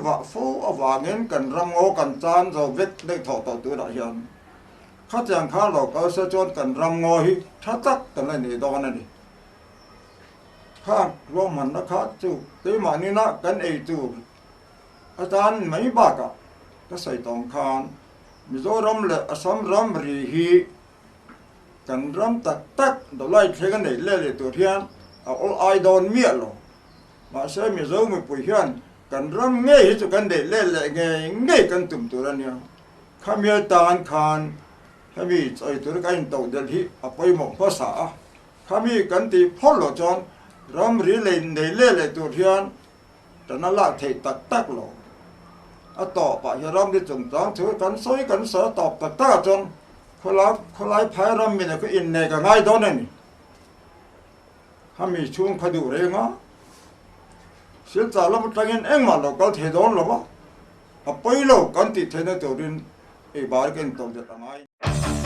vah fo avangin kan ram ngaw kan chan zo vek daih thawh tawh tunah hian khatiang khan lo kal se chuan kan ram ngaw hi tha tak kan la nei dawn a ni. Khang ruahmanna kha chu keimahni-na kan ei tur atan mai bakah ka sawi tawng khan Mizoram leh Assam ramri hi kan ram tak tak dawlai thleng a neih leh leh tur hian a awl ai dawn miah lo. Mahse Mizo mipui hian kan ram ngei hi chu kan neih leh leh ngei ngei kan tum tur a nia. Khami atan khan hemi chawi tur kan intodelh hi a pawimawh hmasa a. Khami kan tih phawt loh chuan ramri lei nei leh leh tur hian tan a lak theih tak tak lo. A tawpah hian ramri chungchang chu kan sawi kan sawi a tawp tak takah chuan khawlai khawlai phai ram min a innei ka ngai dawn a ni. Khami chhung kha duh reng a, Silchar lam atangin engmah lo kal thei dawn lo va, a pawi lo kan tih theihna turin ei bar ka intawk dat a ngai.